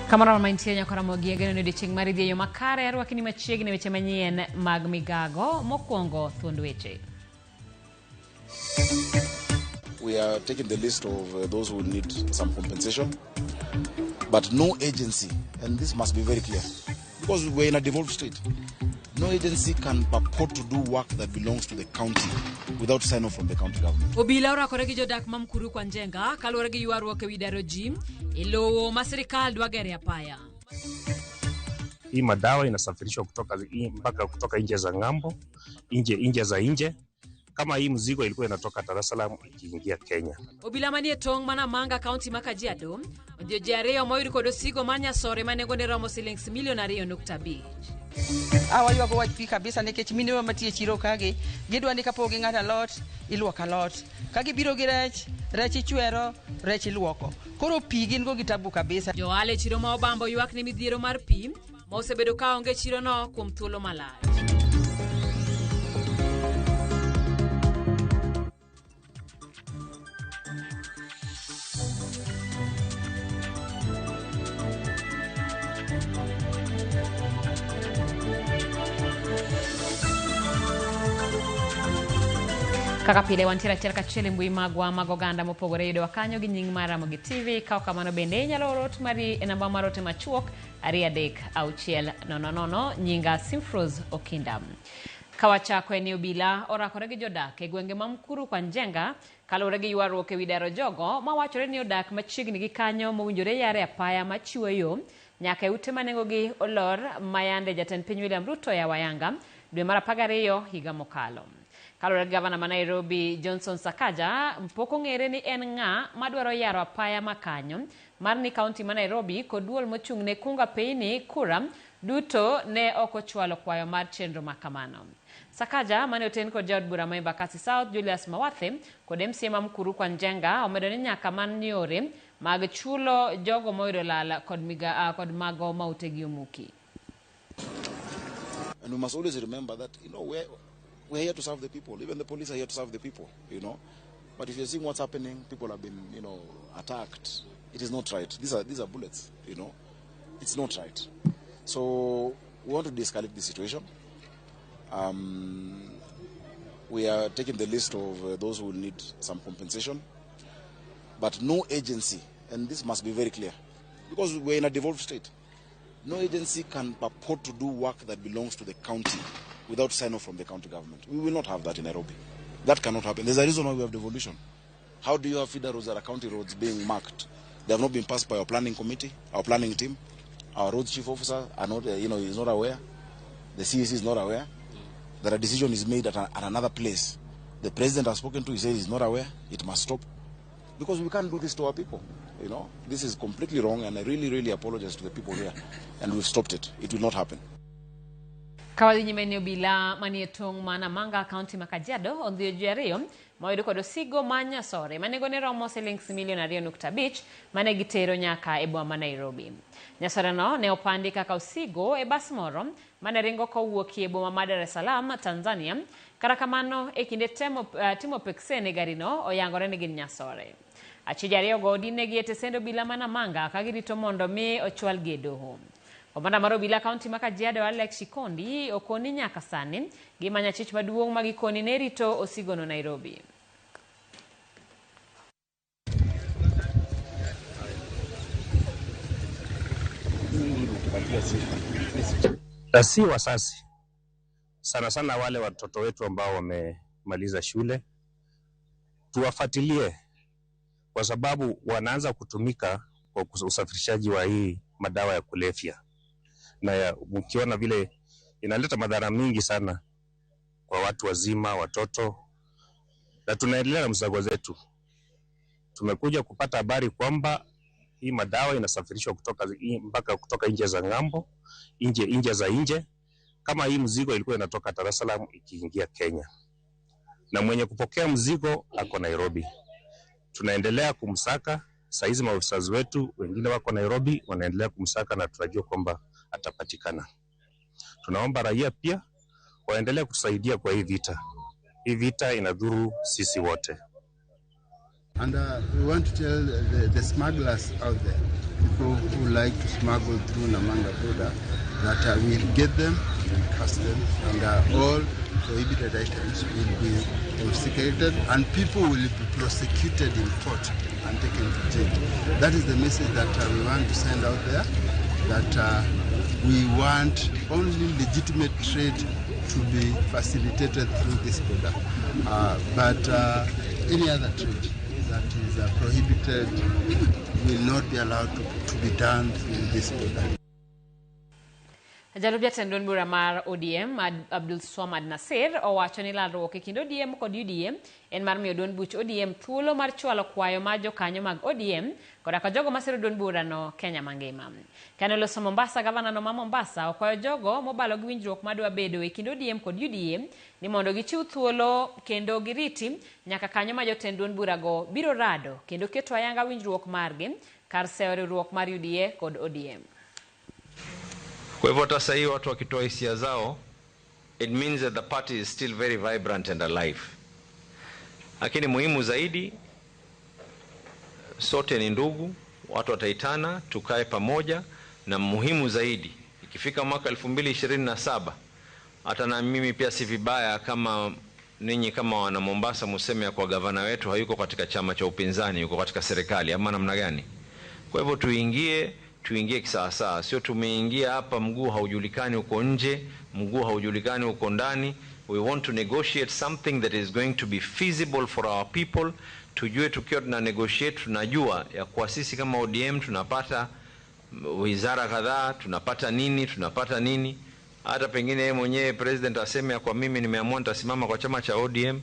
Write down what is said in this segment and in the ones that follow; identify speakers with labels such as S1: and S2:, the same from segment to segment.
S1: Kamoro ma intie nyaka Ramogi ageno ni odiechieng' mari dhi e yo makare. Arwaki ni machiegni weche manyien mag migago. Mokwongo thuond weche.
S2: We are taking the list of those who need some compensation, but no agency, and this must be very clear, because we're in a devolved state, no agency can purport to do work that belongs to the county without sign off from the county government.
S3: Obila orakore gi jodak ma Mkuru kwa Njenga kaluwore gi ywaruok ewi daro ji e lowo ma sirikal dwa gere apaya.
S4: Hii madawa inasafirishwa kutoka mpaka kutoka nje za ng'ambo, nje za nje. Kama hii mzigo ilikuwa inatoka Dar es Salaam ikiingia Kenya.
S3: Obila manie tong' ma Namanga kaunti ma Kajiado odhiyo ji ariyo moyud kod osigo mar nyasore ma nengone romo silings milion 2.5.
S5: Awaywago wach pi kabisa nikech minewa matiyo e chiro kagi gidwa ni kapok ging'ado alot iluoko alot, ka gibiro gi rech, rech ichwero, rech iluoko. Koro pi gin go gi tabu kabisa.
S3: Jo ohala e chiro ma Obambo ywak ni midhiero mar pi ma osebedo ka onge e chirono kuom thuolo malach.
S1: Kaka pile wantiere achiel kachiel e mbui magwa mag oganda mopogore yudowa kanyo gi nying mar Ramogi TV. Ka ok kamano bende inyalo oro ote mari e namba mar ote machuok 23600 nyinga Simfrose Okinda. Kawachako en ni obila orakore gi jodak e gwenge ma Mkuru kwa Njenga kaluwore gi ywaruok ewi daro jogo mawachore ni odak machiegni gi kanyo mowinjore yare apaya machiwo yo nyaka e ute ma nengogi olor ma yande jatend piny William Ruto oyawo ayanga dwe mar 12 higa mokalo. Kaluwore gi gavana ma Nairobi Johnson Sakaja, pok ong'ere ni en ng'a madwaro yaro apaya ma kanyo mar ni kaunti ma Nairobi kod duol mochung' ne kungo apeyni kura duto ne ok ochwalo kwayo mar chenro ma kamano. Sakaja mane oten kod jaod bura ma Embakasi South Julius Mawathe kod MCA ma Mukuru kwa Njenga omedo ni nyaka man yore mag chulo jogo moyudo lal kod miga, kod mago ma utegi omuki.
S2: And we must always remember that, we're here to serve the people. Even the police are here to serve the people. But if you're seeing what's happening, people have been attacked. It is not right. These are bullets. It's not right. So we want to de-escalate the situation. We are taking the list of those who need some compensation. But no agency, and this must be very clear, because we're in a devolved state, no agency can purport to do work that belongs to the county without sign-off from the county government. We will not have that in Nairobi. That cannot happen. There's a reason why we have devolution. How do you have feeder roads that are county roads being marked? They have not been passed by our planning committee, our planning team. Our road chief officer are not, is not aware. The CEC is not aware that a decision is made at another place. The president has spoken to, he says he's not aware. It must stop. Because we can't do this to our people. This is completely wrong, and I really, really apologize to the people here. And we've stopped it. It will not happen.
S1: Kawadhi nyime ni obila manie tong' ma Namanga kaunti ma Kajiado odhiyo ji ariyo ma oyud kod osigo ma nyasore ma nengone romo silings milion 2.5 mane gitero nyaka e boma ma Nairobi. Nyasore no ne opandi kaka osigo e bas moro mane ringo kowuok e boma ma Dar es Salaam, Tanzania. Kata kamano e kinde timo peksen e garino oyangore ni gin nyasore. Achije ariyo go odinegi e tesend obila ma Namanga ka girito mondo mi ochwalgi e doho. Komanda mar obila kaunti ma Kajiado Alex Shikondi okoni nyaka sani gimanyo achich maduong' ma gikoni ne rito osigono Nairobi.
S4: Na si wasasi sana sana, wale watoto wetu ambao wamemaliza shule tuwafuatilie, kwa sababu wanaanza kutumika kwa usafirishaji wa hii madawa ya kulevya, na mkiona vile inaleta madhara mingi sana kwa watu wazima, watoto, na tunaendelea na msago zetu. Tumekuja kupata habari kwamba hii madawa inasafirishwa kutoka mpaka kutoka nje za ng'ambo, nje za nje. Kama hii mzigo ilikuwa inatoka Dar es Salaam ikiingia Kenya, na mwenye kupokea mzigo ako Nairobi. Tunaendelea kumsaka. Saizi maofisa wetu wengine wako Nairobi wanaendelea kumsaka na tunajua kwamba atapatikana. Tunaomba raia pia waendelee kutusaidia kwa hii vita. Hii vita inadhuru sisi wote.
S6: And we want to tell the smugglers out there People who like to smuggle through Namanga border, that we'll get them and catch them, and all prohibited items will be confiscated and people will be prosecuted in court and taken to jail. That is the message that we want to send out there, that we want only legitimate trade to be facilitated through this border. But any other trade that is prohibited will not be allowed to be done through this border.
S1: Jalup jatend duond bura mar ODM Abdul Swamad Nasir owacho ni lalruok e kind ODM kod UDA en mar miyo duond buch ODM thuolo mar chwalo kwayo mar jokanyo mag ODM koda ka jogo masiro duond burano Kenya mangima. Kane oloso Mombasa, gavana no ma Mombasa okwayo jogo mobalo gi winjruok madwa bedo e kind ODM kod UDA ni mondo gichiw thuolo kendo giriti nyaka kanyo ma jotend duond burago biro rado kendo keto ayanga winjruok margi kar seyo riwruok mar UDA kod ODM.
S7: Kwa hivyo hata sasa hii watu wakitoa hisia zao, it means that the party is still very vibrant and alive. Lakini muhimu zaidi, sote ni ndugu, watu wataitana, tukae pamoja, na muhimu zaidi, ikifika mwaka 2027 hata na mimi pia si vibaya kama ninyi kama wana Mombasa museme ya kwa gavana wetu hayuko katika chama cha upinzani, yuko katika serikali ama namna gani? Kwa hivyo tuingie kisawasawa, sio tumeingia hapa mguu haujulikani uko nje, mguu haujulikani uko ndani. We want to negotiate something that is going to be feasible for our people. Tujue tukiwa tuna negotiate, tunajua ya kuwa sisi kama ODM tunapata wizara kadhaa, tunapata nini, tunapata nini. Hata pengine yeye mwenyewe president aseme ya kwa mimi nimeamua nitasimama kwa chama cha ODM.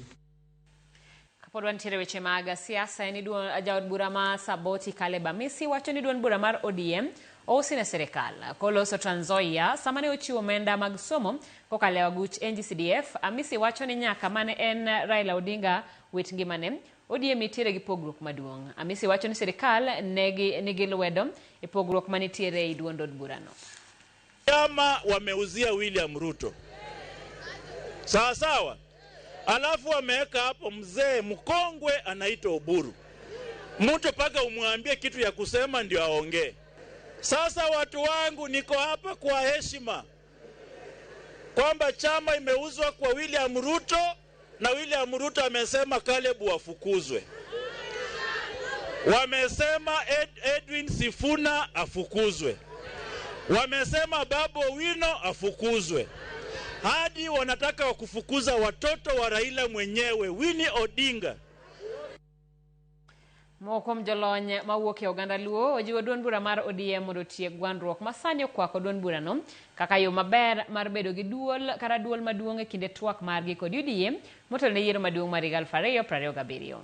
S1: Kapod wantiere weche mag siasa en ni jaod bura ma Saboti Caleb Amisi wacho ni duond bura mar ODM ousi ne sirikal koloso Trans Nzoia sama ne ochiwo omenda mag somo kokalo e aguch NGCDF. Amisi wacho ni nyaka mane en Raila Odinga wit ngimane ODM nitiere gi pogruok maduong'. Amisi wacho ni sirikal nigi lwedo e pogruok manitiere ei duond od burano.
S8: Chama wameuzia William Ruto, sawa sawa, alafu wameweka hapo mzee mkongwe anaitwa Oburu, mtu mpaka umwambie kitu ya kusema ndio aongee. Sasa watu wangu, niko hapa kwa heshima kwamba chama imeuzwa kwa William Ruto na William Ruto amesema Caleb wafukuzwe. Wamesema Edwin Sifuna afukuzwe. Wamesema Babu Owino afukuzwe. Hadi wanataka kufukuza watoto wa Raila mwenyewe Winnie Odinga.
S1: Moko kuom jolony mawuok e oganda Luo ojiwo duond bura mar ODM mondo otiek gwandruok ma sani okwako duond burano kaka yo maber mar bedo gi duol kata duol maduong' e kinde twak margi kod UDA motelo ne yiero maduong' mar higa 2027.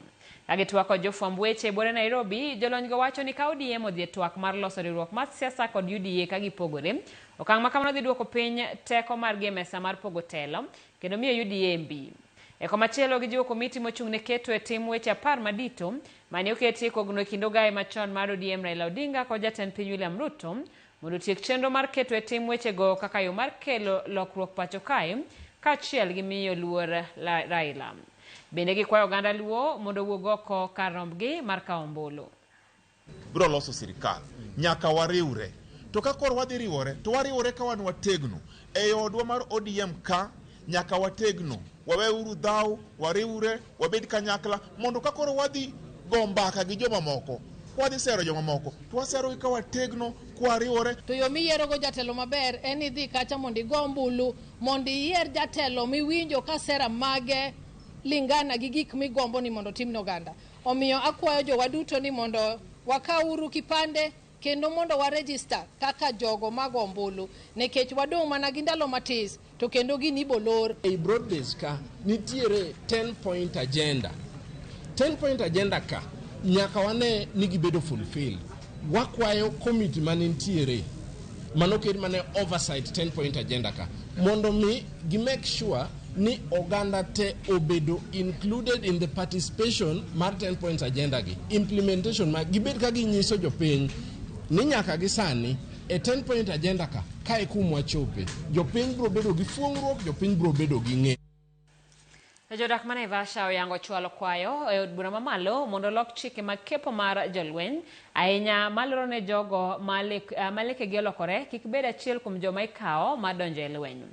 S1: Ka gitwak kod jofwamb weche e buore Nairobi, jolony go wacho ni ka ODM odhi e twak mar loso riwruok mar siasa kod UDA ka gipogore, okang' ma kamano dhi duoko piny teko margi e mesa mar pogo telo kendo miyo UDA mbi. E komachielo gijiwo komiti mochung' ne keto e tim weche 10 madito mane oketi e kogno e kind ogaye machon mar ODM Raila Odinga kod jatend piny William Ruto mondo otiek chenro mar keto e tim wechego kaka yo mar kelo lokruok pacho kae kaachiel gi miyo luor Raila. Bende gikwayo oganda Luo mondo owuog oko kar rombgi mar kawo ombulu.
S9: Biro loso sirikal nyaka wariwre to ka koro wadhi riwore to wariwore ka wan wategno e odwa mar ODM ka nyaka wategno waweuru dhaw wariwre wabed kanyakla mondo ka koro wadhi go mbaka gi jomamoko wadhi sero jomamoko to waserogi ka wategno kwariwore.
S10: To yo miyierogo jatelo maber en idhi kacha mondo igo ombulu mondo iyier jatelo miwinjo ka sera mage lingana gi gik migombo ni mondo otim ne oganda. Omiyo akwayo jowa duto ni mondo wakawuru kipande kendo mondo warejista kaka jogo mago ombulu nikech wadong' mana gi ndalo matis to kendo gini ibolor.
S11: Ei broad base ka nitiere 10 point agenda. 10 point agenda ka nyaka wane ni gibedo fulfill. Wakwayo committee manentiere manoket mane oversight 10 point agenda ka mondo mi gi make sure ni oganda te obedo included in the participation mar 10 points agenda gi implementation ma gibed ka ginyiso jopiny ni nyaka gi sani e 10 point agenda ka kae kumwa chope jopiny biro bedo gi fuong'ruok, jopiny biro bedo gi ng'eyo.
S1: To jodak ma Naivasha oyango chwalo kwayo e od bura mamalo mondo olok chike mag kepo mar jolweny ahinya maloro ne jogo ma lekegi olokore kik bed achiel kuom joma ikawo mar donjo e lweny.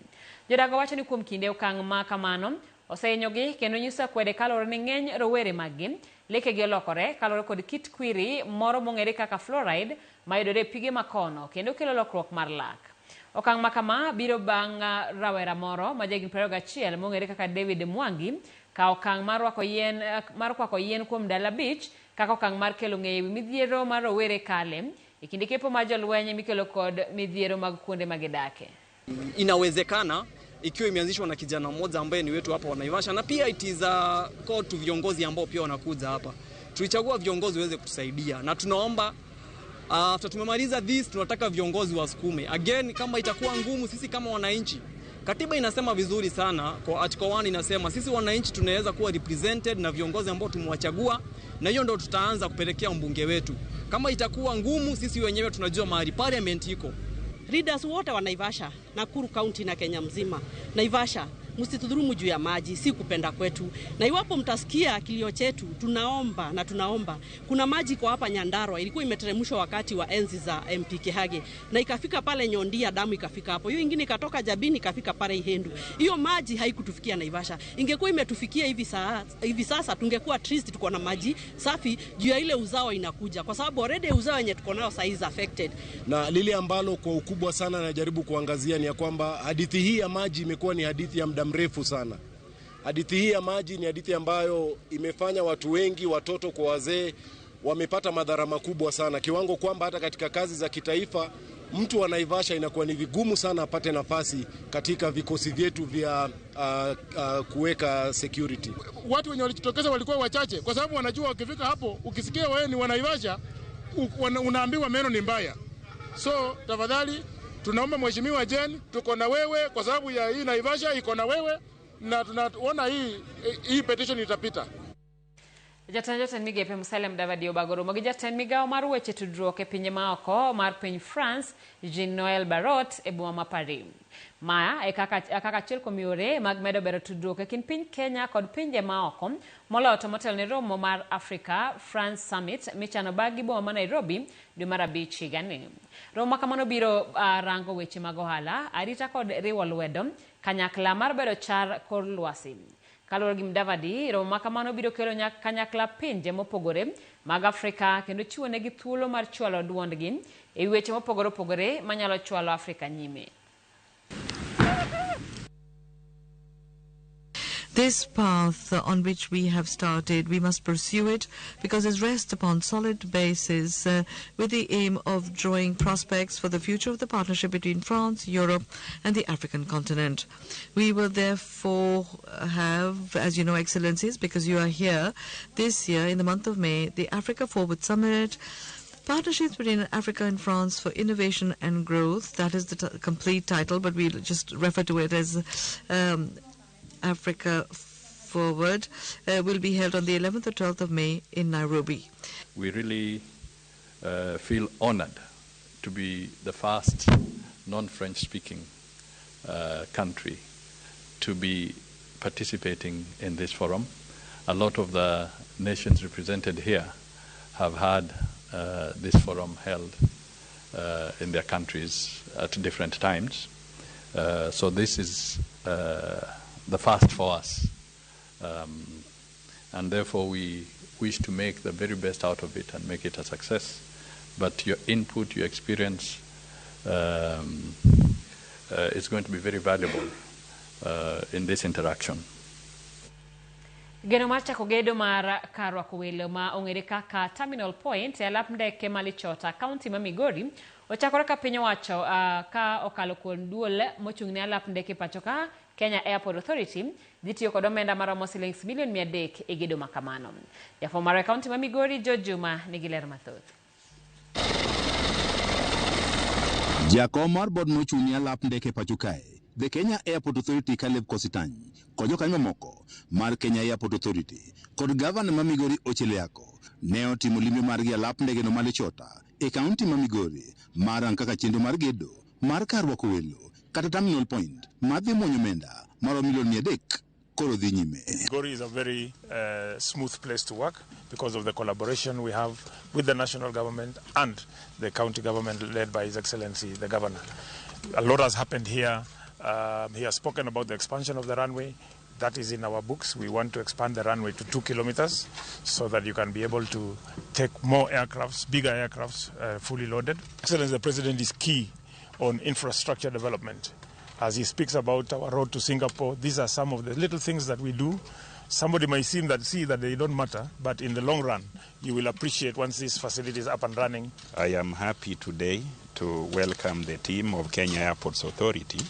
S1: Jodago wacho ni kuom kinde okang' ma kamano osehinyogi kendo nyiso akwede kaluwore ni ng'eny rowere maggi lekegi olokore kaluwore kod kit kwiri moro mong'ere kaka fluoride mayudore e pige makono kendo kelo lokruok mar lak. Okang' ma kama biro bang' rawera moro ma jahigni 21 mong'ere kaka David Mwangi ka okang' mar rwako yien mar kwako yien kuom ndalo abich kaka okang' mar kelo ng'eyo ewi midhiero mar rowere kale e kinde kepo mar jolweny mikelo kod midhiero mag kuonde ma gidake.
S12: Inawezekana ikiwa imeanzishwa na kijana mmoja ambaye ni wetu hapa wa Naivasha, na pia it is a call to viongozi ambao pia wanakuja hapa. Tulichagua viongozi waweze kutusaidia na tunaomba after tumemaliza this, tunataka viongozi wasukume. Again, kama itakuwa ngumu, sisi kama wananchi, katiba inasema vizuri sana, kwa article 1 inasema sisi wananchi tunaweza kuwa represented na viongozi ambao tumewachagua, na hiyo ndio tutaanza kupelekea mbunge wetu. Kama itakuwa ngumu, sisi wenyewe tunajua mahali parliament iko.
S13: Leaders wote wa Naivasha, Nakuru County na Kenya mzima, Naivasha, msitudhulumu juu ya maji, si kupenda kwetu. Na iwapo mtasikia kilio chetu, tunaomba na tunaomba. Kuna maji kwa hapa Nyandarua, ilikuwa imeteremshwa wakati wa enzi za MP Kehage, na ikafika pale Nyondia, damu ikafika hapo. Hiyo ingine ikatoka Jabini ikafika pale Ihendu. Hiyo maji haikutufikia Naivasha. Ingekuwa imetufikia hivi sasa tungekuwa at least tuko na maji safi juu ya ile uzao inakuja, kwa sababu already uzao wenye tuko nao sasa is affected.
S14: Na lile ambalo kwa ukubwa sana najaribu kuangazia ni ya kwamba hadithi hii ya maji imekuwa ni hadithi ya muda mrefu sana. Hadithi hii ya maji ni hadithi ambayo imefanya watu wengi, watoto kwa wazee, wamepata madhara makubwa sana, kiwango kwamba hata katika kazi za kitaifa mtu wa Naivasha inakuwa ni vigumu sana apate nafasi katika vikosi vyetu vya kuweka security.
S15: Watu wenye walijitokeza walikuwa wachache kwa sababu wanajua wakifika hapo, ukisikia wewe ni wa Naivasha unaambiwa meno ni mbaya. So tafadhali tunaomba Mheshimiwa Jane, tuko na wewe kwa sababu ya hii Naivasha iko na wewe, na tunaona hii petition itapita.
S1: Jatend jotend migepe Musalia Mudavadi obago romo gi jatend migawo mar weche tudruok e pinje maoko mar piny France Jean-Noel Barrot e boma ma Paris. Ma e kaka achiel kuom yore mag medo bero tudruok e kind piny Kenya kod pinje maoko moloyo to motelo ne romo mar Africa France Summit michano bang' gi boma ma Nairobi dwe mar 5 higani. Romo kamano biro rango weche mag ohala, arita kod riwo lwedo kanyakla mar bedo char kor lwasi. Kaluwore gi Mudavadi, romo ma kamano biro kelo kanyakla pinje mopogore mag Afrika kendo chiwo negi thuolo mar chwalo duondgi e weche mopogore opogore manyalo chwalo Afrika nyime.
S16: This path on which we have started, we must pursue it because it rests upon solid basis with the aim of drawing prospects for the future of the partnership between France, Europe and the African continent. We will therefore have, as you know, Excellencies, because you are here this year in the month of May, the Africa Forward Summit, Partnerships between Africa and France for Innovation and Growth. That is the complete title, but we'll just refer to it as Africa Forward, will be held on the 11th or 12th of May in Nairobi.
S17: We really feel honored to be the first non-French speaking country to be participating in this forum. A lot of the nations represented here have had this forum held in their countries at different times. So this is the first for us, and therefore we wish to make the very best out of it and make it a success. But your input, your experience is going to be very valuable in this interaction.
S1: Geno mar chako gedo mar kar rwako welo ma ong'ere kaka Terminal Point e alap ndeke ma Lichota, kaunti ma Migori, ochakore ka piny owacho ka okalo kuom duol mochung' ne alap ndeke pacho ka Kenya Airport Authority dhi tiyo kod omenda maromo silings milion 300 e gedo makamano. Jafwambo marwa e kaunti ma Migori, George Juma, nigi ler mathoth.
S18: Jakom mar bod mochung' ne alap ndeke pacho kae, The Kenya Airport Authority Caleb Kositany, kod jokanyo mamoko mar Kenya Airport Authority kod gavana ma Migori Ochieng Yako ne otimo limbe margi alap ndege no ma Lichota e kaunti ma Migori mar rang kaka chenro mar gedo mar kar rwako welo kata Terminal Point madhi muonyo omenda maromo milion 300 koro dhi nyime.
S19: Migori is a very smooth place to work because of the collaboration we have with the national government and the county government led by His Excellency the Governor. A lot has happened here. He has spoken about the expansion of the runway. That is in our books. We want to expand the runway to 2 kilometers so that you can be able to take more aircrafts, bigger aircrafts, fully loaded. Excellency the President is key on infrastructure development. As he speaks about our road to Singapore, these are some of the little things that we do. Somebody may seem that see that they don't matter, but in the long run, you will appreciate once this facility is up and running.
S20: I am happy today to welcome the team of Kenya Airports Authority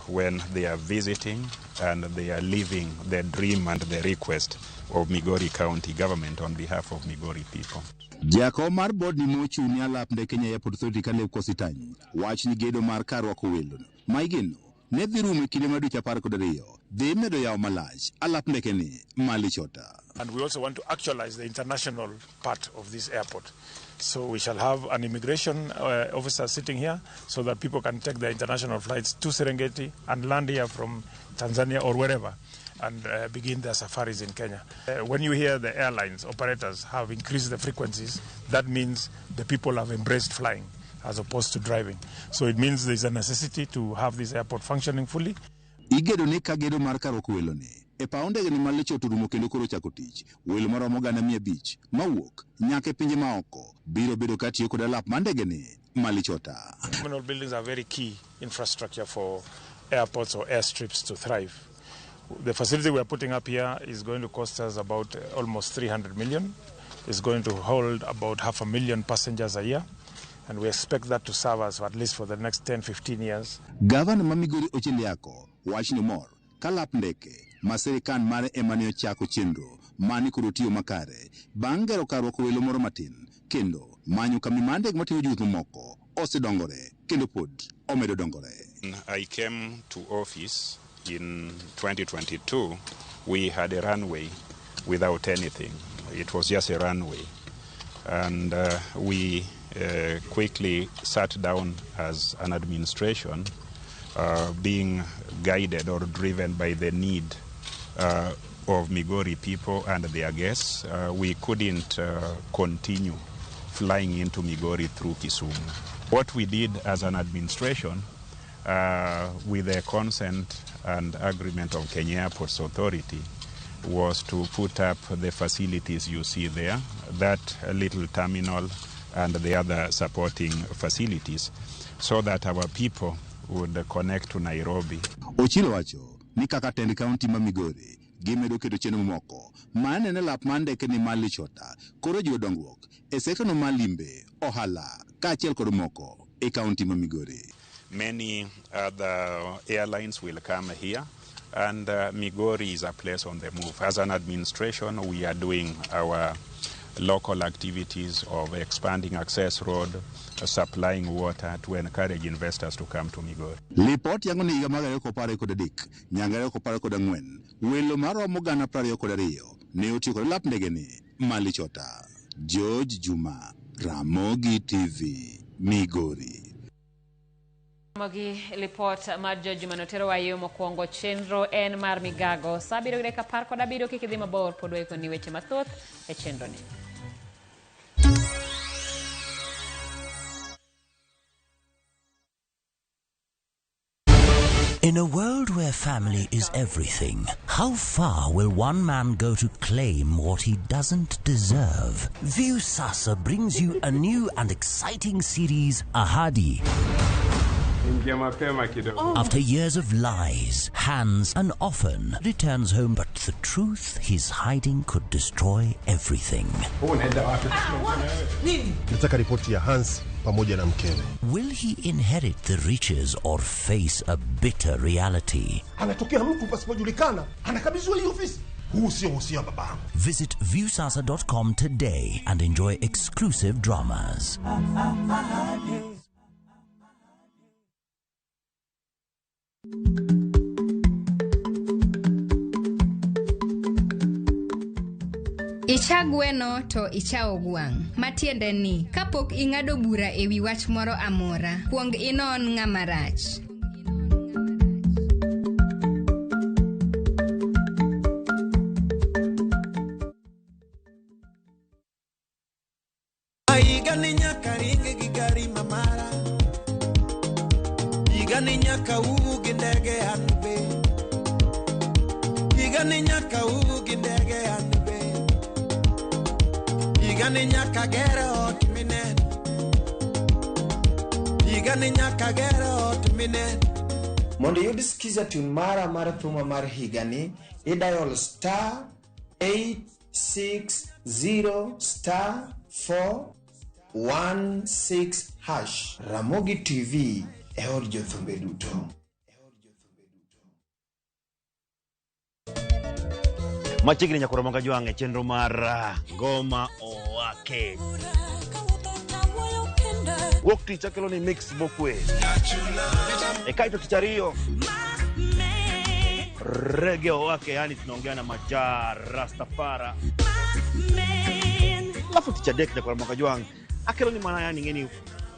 S20: when they are visiting and they are living the dream and the request of Migori County government on behalf of Migori people.
S18: Jakom mar board ni mochung' ne alap ndeke Kenya Airport Authority Caleb Kositany wach ni gedo mar kar rwako welo ma igeno ne dhi rumo e kinde mar dweche 12 dhi medo yawo malach alap ndeke ni ma Lichota.
S19: And we also want to actualize the international part of this airport. So we shall have an immigration officer sitting here so that people can take their international flights to Serengeti and land here from Tanzania or wherever and begin their safaris in Kenya. When you hear the airlines operators have increased the frequencies, that means the people have embraced flying as opposed to driving. So it means there's a necessity to have this airport functioning fully.
S18: Igedo ni ka gedo mar kar rwako welo ni e paw ndege ni ma Lichota orumo kendo koro chako tich welo maromo 500,000 mawuok nyaka e pinje maoko biro bedo ka tiyo kod alap mar ndege ni ma Lichota.
S19: Terminal buildings are very key infrastructure for airports or airstrips to thrive. The facility we are putting up here is going to cost us about almost 300 million. It's going to hold about 500,000 passengers a year. And we expect that to serve us for at least for the next 10, 15 years.
S18: Gavana ma Migori Ochieng Liako wach ni mor ka lap ndeke ma sirikal mare ema ne ochako chenro mane koro tiyo makare bang' gero kar rwako welo moro matin kendo manyo kambi mar ndege mating'o jowuoth mamoko osedongore kendo pod omedo dongore.
S20: I came to office in 2022. We had a runway without anything. It was just a runway. And we quickly sat down as an administration, being guided or driven by the need of Migori people and their guests. We couldn't continue flying into Migori through Kisumu. What we did as an administration, with the consent and agreement of Kenya Airports Authority, was to put up the facilities you see there, that little terminal and the other supporting facilities, so that our people would connect to Nairobi.
S18: Ochilo wacho ni kaka tend kaunti ma Migori gimedo keto chenro moko ma nene lap mar ndeke ni mar Lichota koro jiwo dongruok e sekta no mar limbe, ohala kaachiel kod moko e kaunti ma Migori.
S20: Many other airlines will come here, and Migori is a place on the move. As an administration, we are doing our local activities of expanding access road, supplying water to encourage investors to come to Migori.
S18: Lipot yango ni higa mar 2023 nyaka 2024 welo maromo 22,000 ne otiyo kod lap ndege ni ma Lichota. George Juma, Ramogi TV, Migori.
S1: Magi lipot mar George Juma noterowa yo mokwongo chenro en mar migago sa 7:17 kik idhi mabor pod waikoni weche mathoth e chenro ni.
S21: In a world where family is everything, how far will one man go to claim what he doesn't deserve? Viusasa brings you a new and exciting series, Ahadi.
S22: Ingia mapema kidogo.
S21: After years of lies, Hans an orphan returns home, but the truth he's hiding could destroy everything.
S22: Unaenda wapi?
S23: Nataka ripoti ya Hans pamoja na mkewe.
S21: Will he inherit the riches or face a bitter reality?
S23: Anatokea mtu pasipojulikana, anakabidhiwa hii ofisi. Huu sio usia wa babangu.
S21: Visit viewsasa.com today and enjoy exclusive dramas.
S24: Icha gweno to ichawo gwang'. Matiende ni, kapok ing'ado bura e wi wach moro amora, kuong inon ng'ama rach.
S2: Higani nyaka wuo gi ndege an be. Higani nyaka wuo gi ndege an be. Higani nyaka ger ot mineno. Higani nyaka ger ot mineno.
S3: Mondo iyud skiza tune mara mar thuma mar higani, idial star 860 star 416 hash. Ramogi TV e od jothumbe duto.
S4: Machiegni nyakoro manga jwang' e chenro mar Ngoma Owake. Wuok tich akelo ni mix mokwe. E kaito tich ariyo Reggae Owake, yani tunaongea na Majaa Rastafara. Alafu tich adek nyakoro manga jwang' akelo ni mana yani ng'eni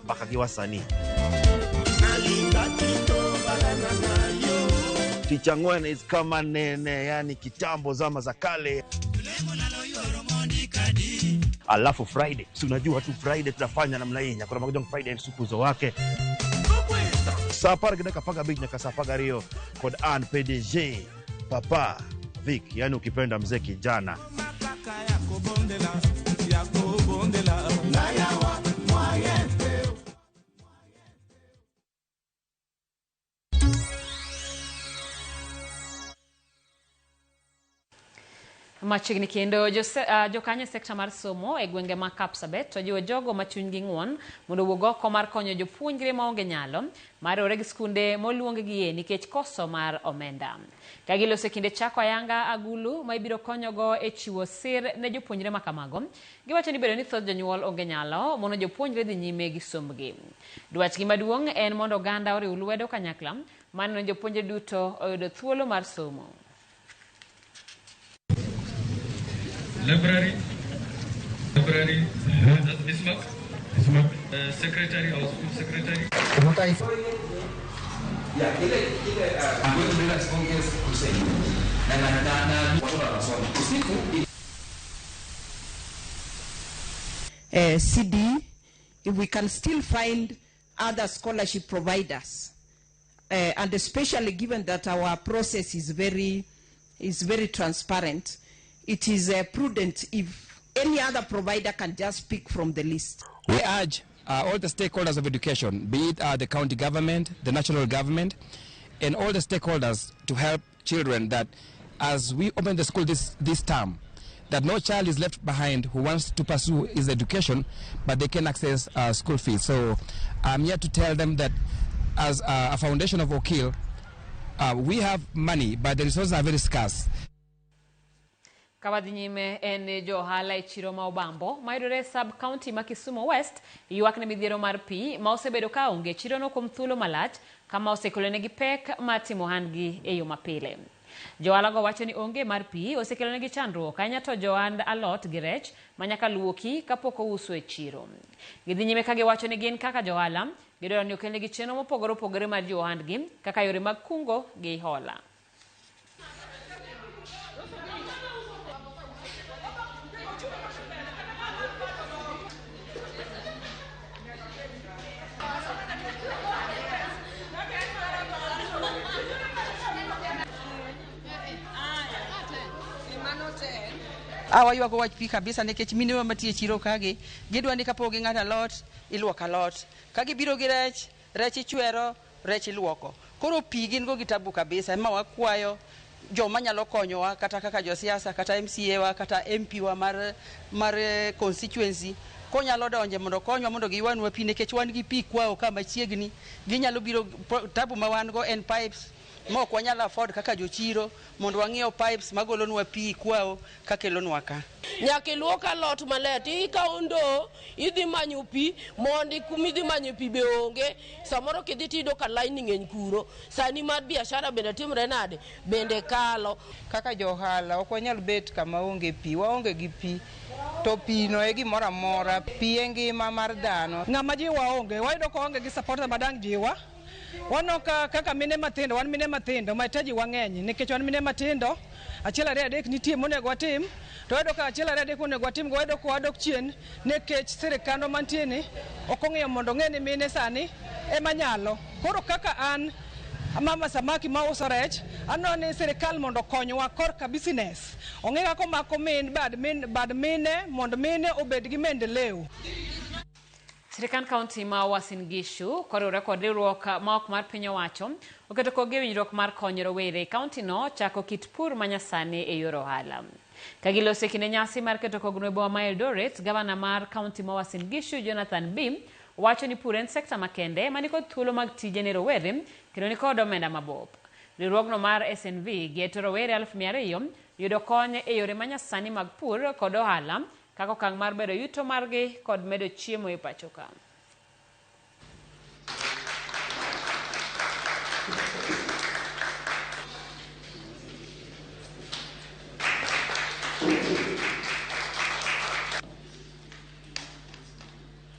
S4: mbaka gi wasanii. Tich ang'wen is kama nene, yani kitambo zama za kale. Alafu Friday, si unajua tu Friday tunafanya namna hii, nyakoro manga jwang' Friday supu zo wake. Saa apar gi dakika apar gabich nyaka saa apar gariyo kod an PDG Papa Vic, yani ukipenda mzee kijana.
S1: Machiegni kendo jokanyo e sekta mar somo e gwenge ma Kapsabet ojiwo jogo ma chunygi ng'won mondo owuog oko mar konyo jopuonjre maonge nyalo mar riwore gi skunde moluong gie nikech koso mar omenda. Ka giloso e kinde chako ayanga agulu ma ibiro konyogo e chiwo sir ne jopuonjre ma kamago, giwacho ni bedo ni thoth jonyuol onge nyalo mono jopuonjre dhi nyime gi sombgi. Dwachgi maduong' en mondo oganda oriw lwedo kanyakla mar neno ni jopuonjre duto oyudo thuolo mar somo.
S5: Library, that's Bismarck, secretary, our school secretary.
S25: CD, if we can still find other scholarship providers, and especially given that our process is very transparent, it is prudent if any other provider can just pick from the list.
S26: We urge all the stakeholders of education, be it the county government, the national government, and all the stakeholders to help children that as we open the school this term, that no child is left behind who wants to pursue his education, but they can access school fees. So I'm here to tell them that as a foundation of Okil, we have money, but the resources are very scarce.
S1: Kawadhi nyime en jo ohala e chiro ma Obambo mayudore sub county ma Kisumu West ywak ne midhiero mar pi ma osebedo ka onge chirono kuom thuolo malach kama osekelonegi pek mar timo ohandgi e yo mapile. Jo ohalago wacho ni onge mar pi osekelonegi chandruok ahinya to johand alot gi rech ma nyaka luoki kapok ouso e chiro. Gidhi nyime ka giwacho ni gin kaka jo ohala gidwaro ni okelnegi chenro mopogore opogore mar jiwo ohandgi kaka yore mag kungo gi hola.
S27: Awaywago wach pi kabisa nikech minewa matiyo e chiro kagi gidwa ni kapok ging'ado alot iluoko alot, ka gibiro gi rech, rech ichwero, rech iluoko. Koro pi gin go gi tabu kabisa, ema wakwayo joma nyalo konyowa kata kaka josiasa kata MCA wa kata MP wa mar constituency konyalo donje mondo okonywa mondo giywanwa pi nikech wan gi pi kwao ka machiegni. Ginyalo biro, tabu ma wan go en pipes ma ok wanyal afford kaka jochiro mondo wang'iew pipes magolonwa pi kwao kakelonwa ka.
S28: Nyaka iluok alot maler tikawo ndoo idhi manyo pi mondi kumidhi manyo pi be onge. Samoro kidhi tiyudo ka line ng'eny kuro. Sani mar biashara bende timre nade? Bende kalo.
S29: Kaka jo ohala ok wanyal bet kama onge pi, waonge gi pi. To pi no e gimoro amora, pi e ngima mar dhano.
S30: Ng'ama jiwa onge, wayudo ka waonge gi supporter madang' jiwa. Waneno kaka mine matindo, wan mine matindo, mahitaji wang'eny nikech wan mine matindo, achiel ariyo adek nitie monego watim, to wayudo ka achiel ariyo adek monego watim go wayudo ka wadok chien nikech sirikandwa mantie ni ok ong'iyo mondo ong'e ni mine sani ema nyalo. Koro kaka an mama samaki ma uso rech, aneno ni sirikal mondo okonywa korka business. Ong'e kaka omako min bad min bad mine mondo mine obed gi maendeleo.
S1: Sirikand kaunti ma Uasin Gishu koriwore kod riwruok ma ok mar piny owacho oketo kogi e winjruok mar konyo rowere e kaunti no chako kit pur manyasani e yor ohala. Ka giloso e kinde nyasi mar keto kogno e boma ma Eldoret, gavana mar kaunti ma Uasin Gishu Jonathan Bii wacho ni pur en sekta makende manikod thuolo mag tije ne rowere kendo nikod omenda mabup. Riwruogno mar SNV geto rowere 200,000 yudo kony e yore manyasani mag pur kod ohala kaka okang' mar medo yuto margi kod medo chiemo e pacho ka.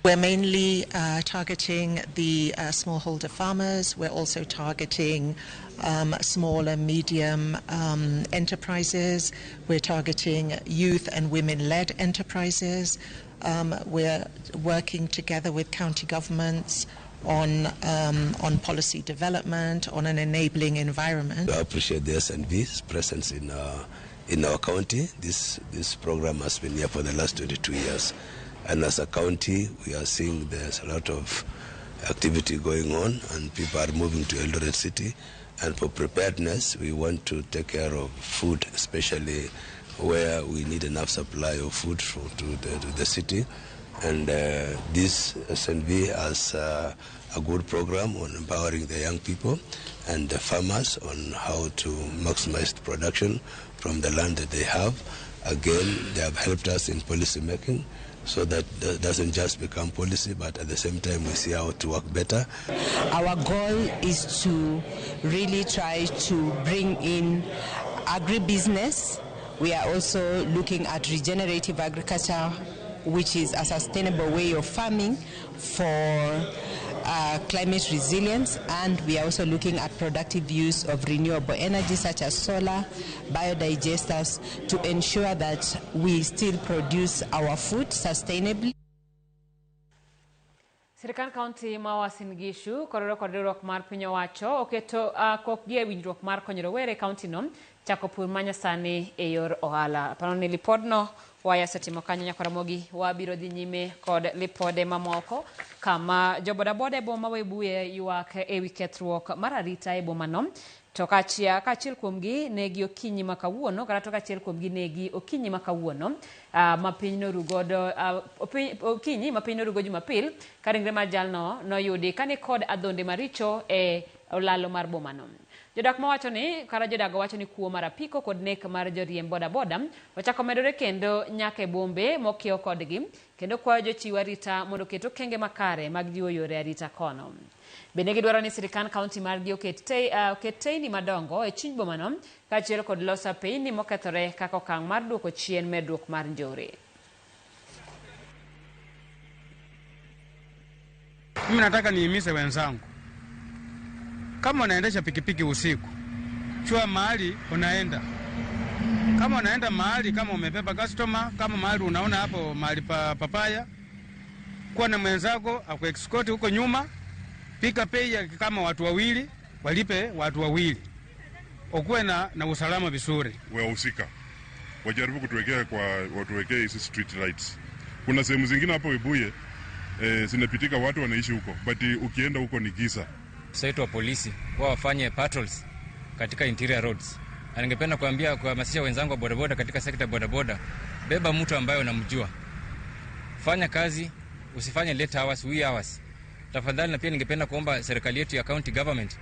S6: We're mainly targeting the smallholder farmers. We're also targeting small and medium enterprises. We're targeting youth and women-led enterprises. We're working together with county governments on policy development, on an enabling environment.
S7: I appreciate the SNV's presence in our county. This program has been here for the last 22 years. And as a county, we are seeing there's a lot of activity going on and people are moving to Eldoret City. And for preparedness, we want to take care of food, especially where we need enough supply of food to the city. And this SNV has a good program on empowering the young people and the farmers on how to maximize the production from the land that they have. Again, they have helped us in policy making, so that doesn't just become policy, but at the same time we see how to work better.
S8: Our goal is to really try to bring in agribusiness. We are also looking at regenerative agriculture, which is a sustainable way of farming for climate resilience, and we are also looking at productive use of renewable energy such as solar, biodigesters, to ensure that we still produce our food sustainably.
S1: Sirikand kaunti ma Uasin Gishu koriwore kod riwruok mar piny owacho oketo kokgi e winjruok mar konyo rowere e kaunti no chako pur manyasani e yor ohala. Aparo ni lipodno waya osetimo kanyo Nyakoromogi, wabiro dhi nyime kod lipode mamoko kama jobodaboda e boma Webuye ywak ewi kethruok mar arita e boma no. To kaachiel kuomgi negi okinyi ma kawuono kata to kaachiel kuomgi negi okinyi ma kawuono ma piny noru godo okinyi ma piny norugo Jumapil ka ringre mar jalno noyudi kani kod adhonde maricho e olalo mar boma no. Jodak mawacho ni kata jodago wacho ni kuo mar apiko kod nek mar joriemb bodaboda ochako medore kendo nyaka e bombe mokiewo kodgi kendo kwayo jochiw arita mondo oket okenge makare mag jiwo yore arita kono. Bende gidwaro ni sirikand kaunti margi oket teyni madongo e chuny bomano kaachiel kod loso apeyni mokethore kaka okang' mar duoko chien medruok mar njore.
S22: Mimi nataka nihimize wenzangu, kama unaendesha pikipiki usiku, chua mahali unaenda. Kama unaenda mahali, kama umebeba customer, kama mahali unaona hapo mahali pa papaya, kuwa na mwenzako akuescort huko nyuma, pika pay kama watu wawili, walipe watu wawili. Ukuwe na usalama vizuri.
S9: Wahusika wajaribu kutuwekea kwa watuwekee hizi street lights. Kuna sehemu zingine hapo Webuye zinapitika watu wanaishi huko, but ukienda huko ni giza.
S5: Wetu wa polisi wao wafanye patrols katika interior roads. Na ningependa kuambia kuhamasisha wenzangu wa bodaboda katika sekta bodaboda, beba mtu ambaye unamjua. Fanya kazi, usifanye late hours, wee hours. Tafadhali. Na pia ningependa kuomba serikali yetu ya county government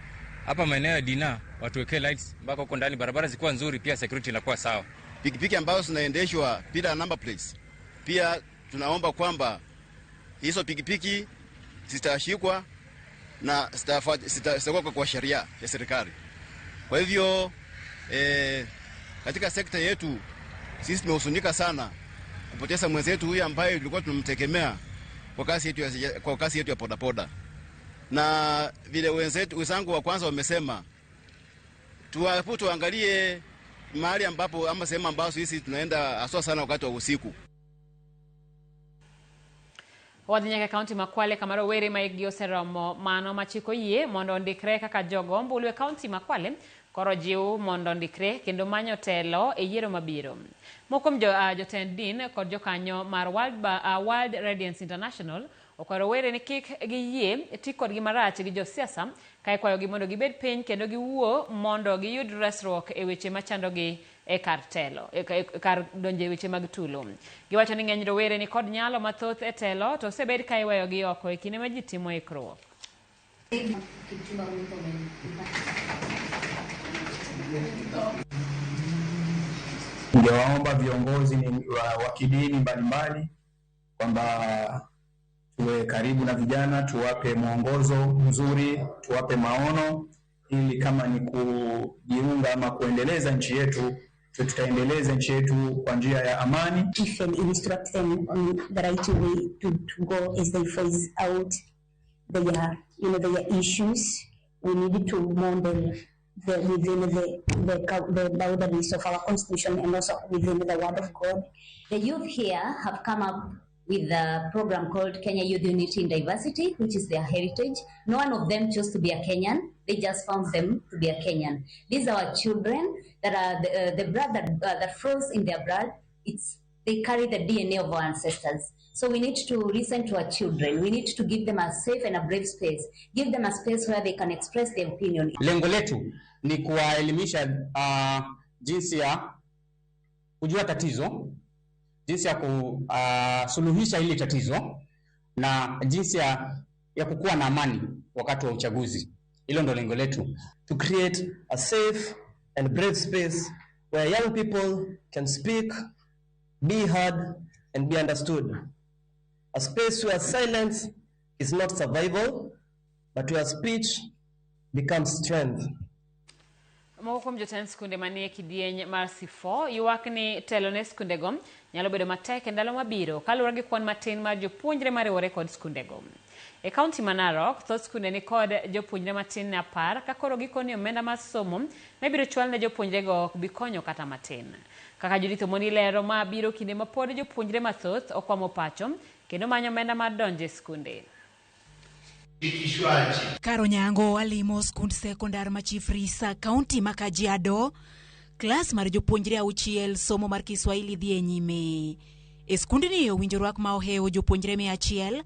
S5: hapa maeneo ya Dina watuwekee lights mpaka huko ndani, barabara zikuwa nzuri, pia security inakuwa sawa.
S10: Pikipiki ambazo zinaendeshwa bila number plates, pia tunaomba kwamba hizo pikipiki zitashikwa na zitakuwa kwa sheria ya serikali. Kwa hivyo katika sekta yetu sisi tumehuzunika sana kupoteza mwenzetu huyu ambaye tulikuwa tunamtegemea kwa kazi yetu ya bodaboda. Na vile wenzangu wa kwanza wamesema, tuangalie mahali ambapo ama sehemu ambazo sisi tunaenda haswa sana wakati wa usiku.
S1: Wadhi nyaka e kaunti ma Kwale kama rowere ma hikgi oseromo mano ma chik oyie mondo ondikre kaka jogo ombulu e kaunti ma Kwale koro jiw mondo ondikre kendo manyo telo e yiero mabiro. Moko kuom jotend din kod jokanyo mar World Radiance International okwayo rowere ni kik giyie ti kodgi marach gi josiasa ka ikwayogi mondo gibed piny kendo giwuo mondo giyud resruok e weche machandogi e kar telo e kar donjo e weche mag tulo. Giwacho ni ng'eny rowere ni kod nyalo mathoth e telo to osebed ka iweyogi oko e kinde ma ji timo ikruok.
S11: Ningewaomba viongozi wa kidini mbalimbali kwamba tuwe karibu na vijana, tuwape mwongozo mzuri, tuwape maono, ili kama ni kujiunga ama kuendeleza nchi yetu, tutaendeleza nchi yetu kwa njia ya amani.
S12: If and instruct them on the right way to go as they phase out their, their issues. We need to model within the boundaries of our constitution and also within the word of God.
S13: The youth here have come up with a program called Kenya Youth Unity in Diversity, which is their heritage. No one of them chose to be a Kenyan. They just found them to be a Kenyan. These are our children that are the blood that flows in their blood. They carry the DNA of our ancestors. So we need to listen to our children. We need to give them a safe and a brave space. Give them a space where they can express their opinion.
S14: Lengo letu ni kuwaelimisha jinsi ya kujua tatizo, jinsi ya kusuluhisha hili tatizo na jinsi ya kukuwa na amani wakati wa uchaguzi. Hilo ndo lengo letu.
S15: To create a safe and brave space where young people can speak, be heard and be understood. A space where silence is not survival, but where speech becomes strength.
S1: Moko kuom jotend skunde manie kidieny mar C4 ywak ni telo ne skundego nyalo bedo matek e ndalo mabiro kaluwore gi kwan matin mar jopuonjre mariwore kod skundego. E kaunti ma Narok, thoth skunde ni kod jopuonjre matin ne 10 ka koro gikoni omenda mar somo mibiro chwal ne jopuonjrego ok bi konyo kata matin. Kaka Judith Omondi lero, ma biro kinde ma pod jopuonjre mathoth okwamo pacho kendo manyo omenda mar donjo e skunde.
S16: Karo Nyango alimo skund sekondar ma Chief Risa, kaunti ma Kajiado. Klas mar jopuonjre 6 somo mar Kiswahili dhi e nyime. E skundni owinjo rwak ma ohewo jopuonjre 100,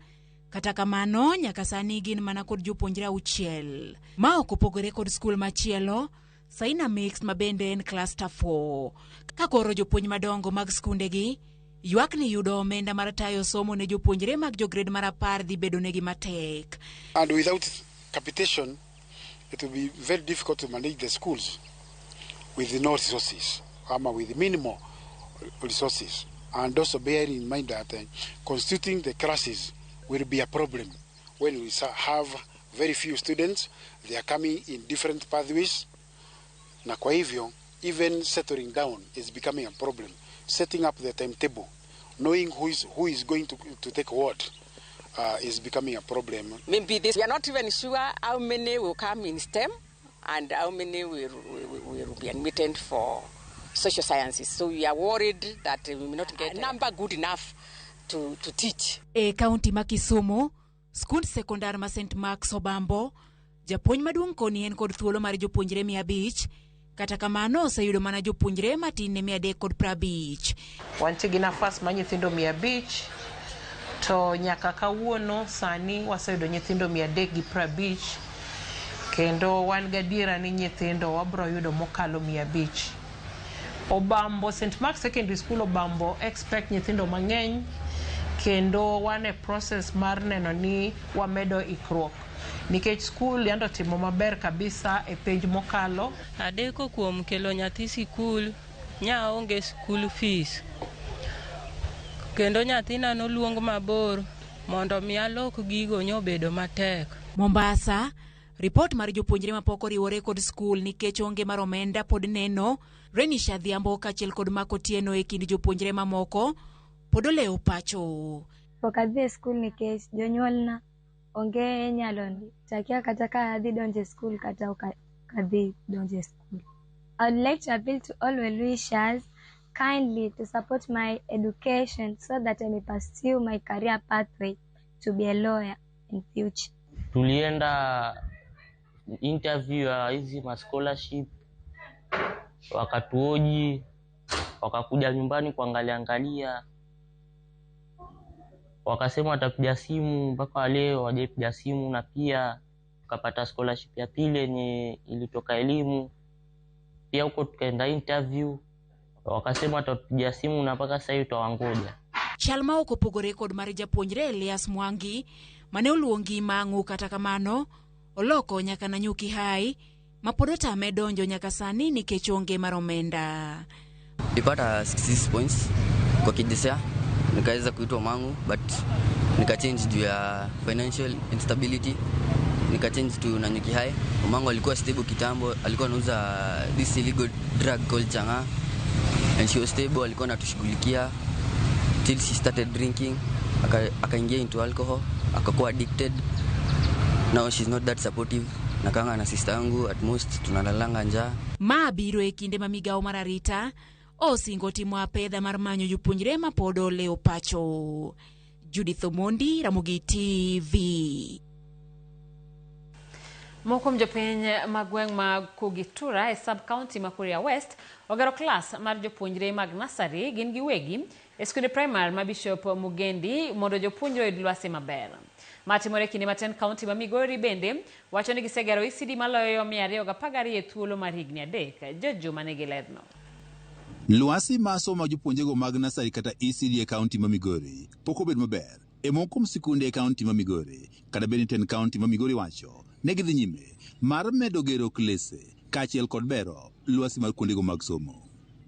S16: kata kamano nyaka sani gin mana kod jopuonjre 6. Ma ok opogore kod skul machielo, Saina Mix ma bende en cluster 4. Ka koro jopuonj madongo mag skundegi ywak ni yudo omenda mar tayo somo ne jopuonjre mag jograde mar 10 dhi bedo negi matek.
S17: And without capitation, it will be very difficult to manage the schools with no resources, with minimal resources. And also bearing in mind that constituting the classes will be a problem when we have very few students. They are coming in different pathways. Na kwa hivyo, even settling down is becoming a problem. Setting up the timetable, knowing who is going to take what is becoming a problem.
S18: Maybe this, we are not even sure how many will come in STEM and how many will be admitted for social sciences. So we are worried that we may not get a number good enough to teach.
S16: E kaunti ma Kisumu, skund sekondar ma St. Mark's Obambo, japuonj maduong' koni en kod thuolo mar jopuonjre 500, kata kamano oseyudo mana jopuonjre matin ne 350.
S19: Wantie gi nafas mar nyithindo 500 to nyaka kawuono sani waseyudo nyithindo 350 kendo wan gadiera ni nyithindo wabro yudo mokalo 500. Obambo, St. Mark's Secondary School Obambo expect nyithindo mang'eny kendo wan e process mar neno ni wamedo ikruok nikech skul yando timo maber kabisa e penj mokalo.
S20: Adeko kuom kelo nyathi sikul, nya onge school fees. Kendo nyathina noluong mabor mondo mi alok gigo nyobedo matek.
S16: Mombasa, ripot mar jopuonjre mapok oriwore kod skul nikech onge mar omenda pod neno. Renisha Adhiambo kaachiel kod Mako Tieno e kind jopuonjre mamoko pod olewo pacho.
S31: Pok adhi e skul nikech jonyuolna onge nyalo takia kata ka adhi donjo e skul kata ok adhi donjo e skul. I would like to appeal to all well-wishers kindly to support my education so that I may pursue my career pathway to be a lawyer in future.
S2: Tulienda interview ya hizi ma scholarship, wakatuoji, wakakuja nyumbani kuangalia angalia, wakasema watapiga simu, mpaka leo hawajapiga simu. Na pia tukapata scholarship ya pili yenye ilitoka elimu, pia huko tukaenda interview, wakasema watatupigia simu na mpaka sasa hivi tutawangoja.
S16: Chal ma ok opogore kod mar japuonjre Elias Mwangi mane oluongi Mang'u, kata kamano oloko nyaka Nanyuki High ma pod otame donjo nyaka sani nikech onge mar omenda.
S3: Nilipata 66 points kwa KJSEA, nikaweza kuitwa Mang'u, but nikachange juu ya financial instability, nikachange to Nanyuki High. Mamangu alikuwa stable kitambo, alikuwa anauza this illegal drug called chang'aa, and she was stable, alikuwa anatushughulikia till she started drinking, akaingia into alcohol, akakuwa addicted. Now she's not that supportive. Nakanga na sister yangu, at most tunalalanga njaa.
S16: Ma biro e kinde ma migawo mar arita osingo timo apedha mar manyo jopuonjre ma pod olewo pacho. Judith Omondi, Ramogi TV.
S1: Moko kuom jopiny mag gweng' ma Kugitura e sub-county ma Kuria West ogero klas mar jopuonjre mag nursery gin giwegi e skunde primary ma Bishop Mugendi mondo jopuonjre oyud lwasi maber. Matimore kinde matin, county ma Migori bende wacho ni gisegero ECD maloyo 212 e thuolo mar higni 3. Jojuma nigi lerno.
S4: Lwasi mar somo jopuonjrego mag nursery kata ECD e county ma Migori pok obedo maber e moko kuom sikunde e county ma Migori, kata bed ni tend county ma Migori wacho ne gidhi nyime mar medo gero klese kaachiel kod bero lwasi mar kuondego mag somo.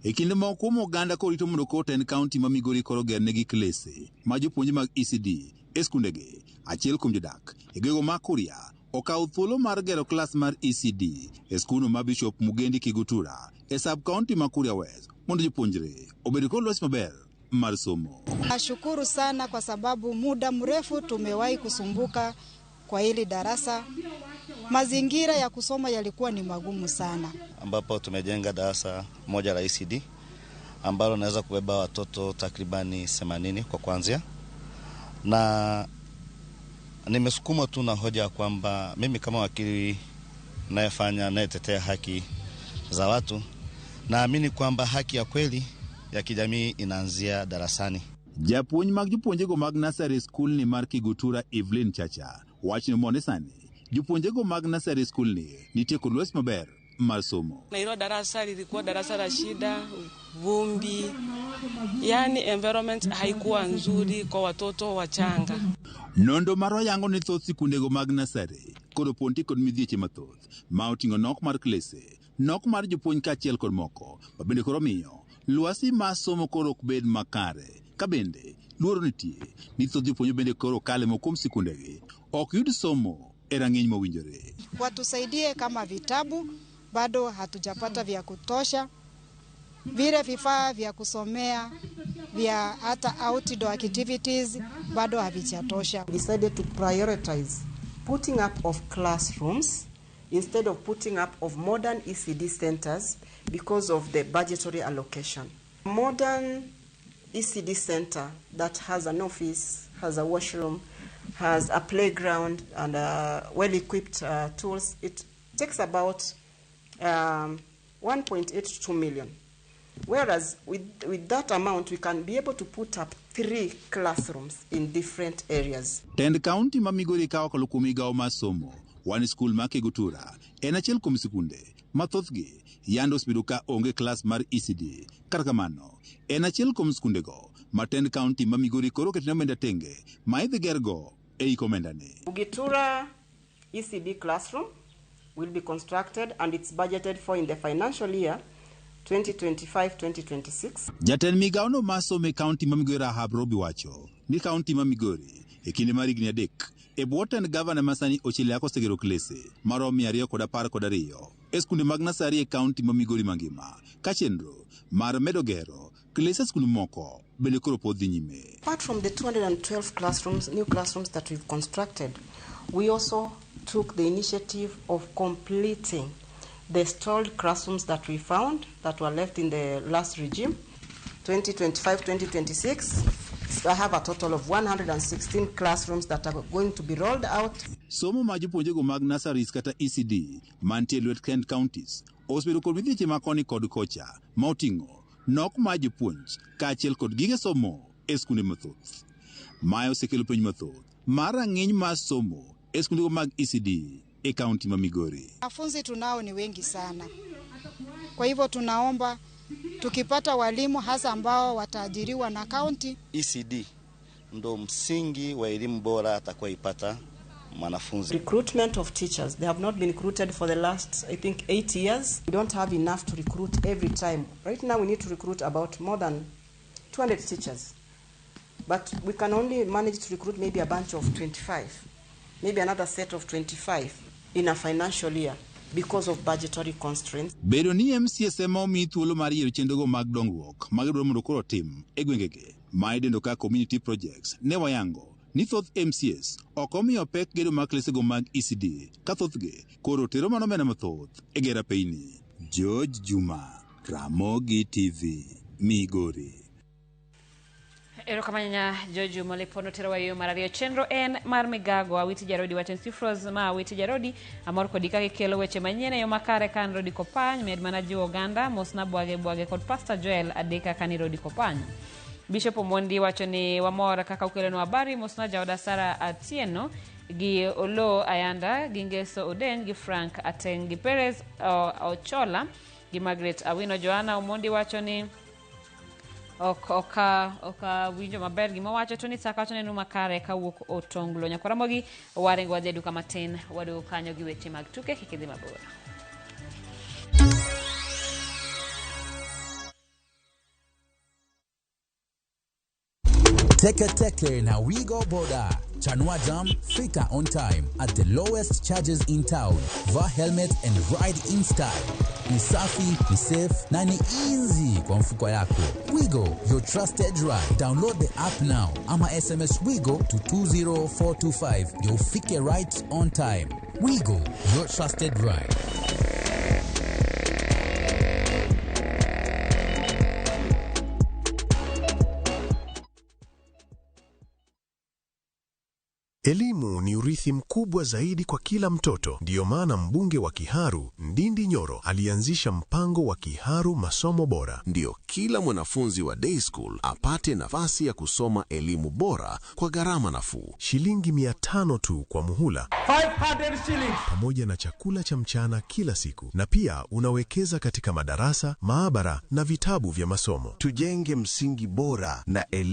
S4: E kinde moko kuom oganda korito mondo koro tend county ma Migori koro gernegi klese ma jopuonje mag ECD e skundegi, achiel kuom jodak e gwego ma Kuria okawo thuolo mar gero klas mar ECD e skundno ma Bishop Mugendi Kigutura e sub-county ma Kuria West mondo jopuonjre obed kod lwasi maber mar somo.
S21: Nashukuru sana kwa sababu muda mrefu tumewahi kusumbuka kwa hili darasa. Mazingira ya kusoma yalikuwa ni magumu sana.
S23: Ambapo tumejenga darasa moja la ECD ambalo naweza kubeba watoto takribani 80 kwa kuanzia. Na nimesukuma tu na hoja kwamba mimi kama wakili nayetetea haki za watu, naamini kwamba haki ya kweli ya kijamii inaanzia darasani.
S4: Japuonj mag jopuonjego mag nursery school ni mar Kigutura Evelyn Chacha wacho ni mone sani jopuonjego mag nursery school ni nitie kod lwasi maber mar somo.
S24: Na hilo darasa lilikuwa darasa la shida, vumbi, yani environment haikuwa nzuri kwa watoto wachanga.
S4: Nondo marwa yango ni thoth sikundego mag nursery kod oponti kod midhieche mathoth ma oting'o nok mar klese, nok mar jopuonj kaachiel kod moko ma bende koro miyo lwasi mar somo koro ok bed makare. Ka bende luoro nitie ni thoth jopuonj bende koro kale moko kuom sikundegi ok yud somo e rang'iny mowinjore.
S21: Watusaidie kama vitabu bado hatujapata vya kutosha, vile vifaa vya kusomea vya hata outdoor activities bado havijatosha.
S25: We decided to prioritize putting up of classrooms instead of putting up of modern ECD centers because of the budgetary allocation. Modern ECD center that has an office, has a washroom, has a playground and well-equipped tools, it takes about 1.82 million. Whereas with that amount, we can be able to put up 3 classrooms in different areas.
S4: Tend county ma Migori ka okalo kuom migawo mar somo, wan skul ma Kigutura en achiel kuom sikunde ma thothgi yande osebedo ka onge klas mar ECD. Kata kamano, en achiel kuom skundego ma tend county ma Migori koro oketne omenda tenge ma idhi gergo e hik omendani.
S25: Kugitura ECD classroom will be constructed and it's budgeted for in the financial year 2025-2026.
S4: Jatend migawono mar somo e county ma Migori Rahab Robi wacho ni county ma Migori e kinde mar higni 3 e bwo tend gavana ma sani Ochile osegero klese maromo 212 e skunde mag nasari e county ma Migori mangima, ka chenro mar medo gero klese e skunde moko bende koro pod dhi nyime.
S25: Apart from the 212 classrooms, new classrooms that we've constructed, we also took the initiative of completing the stalled classrooms that we found that were left in the last regime. 2025-2026, So I have a total of 116 classrooms that are going to be rolled out.
S4: Somo ma jopuonjrego mag nurseries kata ECD mantie e lwet Kent counties osebedo kod midhieche ma koni kod kocha ma oting'o nok mar jopuonj kaachiel kod gige somo e skunde mathoth. Mae osekelo penjo mathoth mar rang'iny mar somo e skundego mag ECD e kaunti ma Migori.
S21: Wanafunzi tunao ni wengi sana, kwa hivyo tunaomba tukipata walimu hasa ambao wataajiriwa na kaunti.
S23: ECD ndo msingi wa elimu bora atakayoipata mwanafunzi.
S25: Recruitment of teachers. They have not been recruited for the last, I think, 8 years. We don't have enough to recruit every time. Right now, we need to recruit about more than 200 teachers. But we can only manage to recruit maybe a bunch of 25, maybe another set of 25 in a financial year because of budgetary constraints.
S4: Bedo ni MCAs ema omi thuolo mar yiero chenrogo mag dongruok ma gidwaro mondo koro otim e gwengegi ma idendo kaka community projects ne wayango ni thoth MCAs ok omiyo pek gedo mag klesego mag ECD ka thothgi koro tero mana omenda mathoth e gero apeyni. George Juma, Ramogi TV, Migori.
S1: Erokamano nya George Malepono terowa e yo mar ariyo. Chenro en mar migago Awiti Jarodi wacho ni Sifros ma Awiti Jarodi amor kodi kaka ikelo weche manyien e yo makare ka an Rodi Kopany med mana jiwo oganda mosna Bwage Bwage kod Pastor Joel Adeka kani Rodi Kopany. Bishop Omondi wacho ni wamor kaka ukelonwa habari mosna jaoda Sara Atieno gi Olo Ayanda gi Ngeso Oden gi Frank Ateng gi Perez Ochola gi Margaret Awino. Joanna Omondi wacho ni ok oka winjo maber gima wacho to ni saka wacho nenu makare kawuok Otonglo. Nyakwaramogi waringo wadhi e duka matin waduogo kanyo gi weche mag tuke kik idhi mabor.
S5: Teke Teke na Wigo Boda. Chanua Jam, fika on time at the lowest charges in town. Vaa helmet and ride in style. Ni safi, ni safe na ni easy kwa mfuko yako. Wigo, your trusted ride. Download the app now ama SMS Wigo to 20425 ndio ufike right on time. Wigo, your trusted ride.
S6: Elimu ni urithi mkubwa zaidi kwa kila mtoto. Ndiyo maana mbunge wa Kiharu Ndindi Nyoro alianzisha mpango wa Kiharu Masomo Bora.
S7: Ndiyo kila mwanafunzi wa day school apate nafasi ya kusoma elimu bora kwa gharama nafuu.
S6: Shilingi 500 tu kwa muhula,
S8: 500 shillings.
S6: Pamoja na chakula cha mchana kila siku, na pia unawekeza katika madarasa, maabara na vitabu vya masomo.
S7: Tujenge msingi bora na elimu.